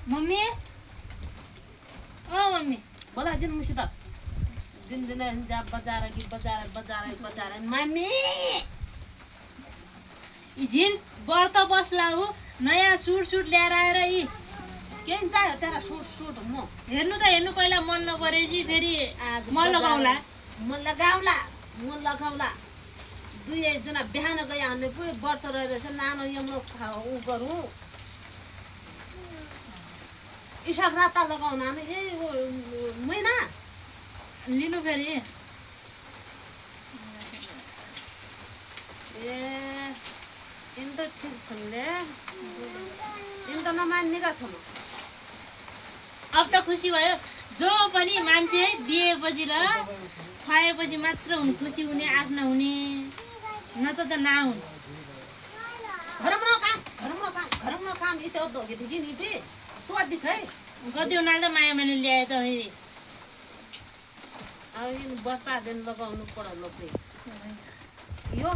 mummy ओ mummy बोला जिन मुसित दिन दिन जा बजार कि बजार मम्मी झिन व्रत बस्ला हो नयाँ सुट ल्याएर आएर यी के चाहियो तेरा सुट म हेर्नु त हेर्नु पहिला मन नपरेपछि फेरि आज म लगाउला म लगाउला दुई जना बिहान गए हामीले पुरै व्रत रहेछ नानो यमलो उ गरौँ हिसाब राता लगाउन हामी महिना लिनु फेरि ए इन त ठिक छन् ले इन त नमान्नेका छन् अब त खुसी भयो जो पनि मान्छे दिएपछि र खुवाएपछि मात्र हुनु खुसी हुने आफ्नो हुने नत्र त नहुन् घरमा काम इतो दोगे थिए नि पे तू आदि छै कति उनीहरूले त माया मैले ल्याए त फेरि अब इन बस्ता दिन लगाउनु पडल यो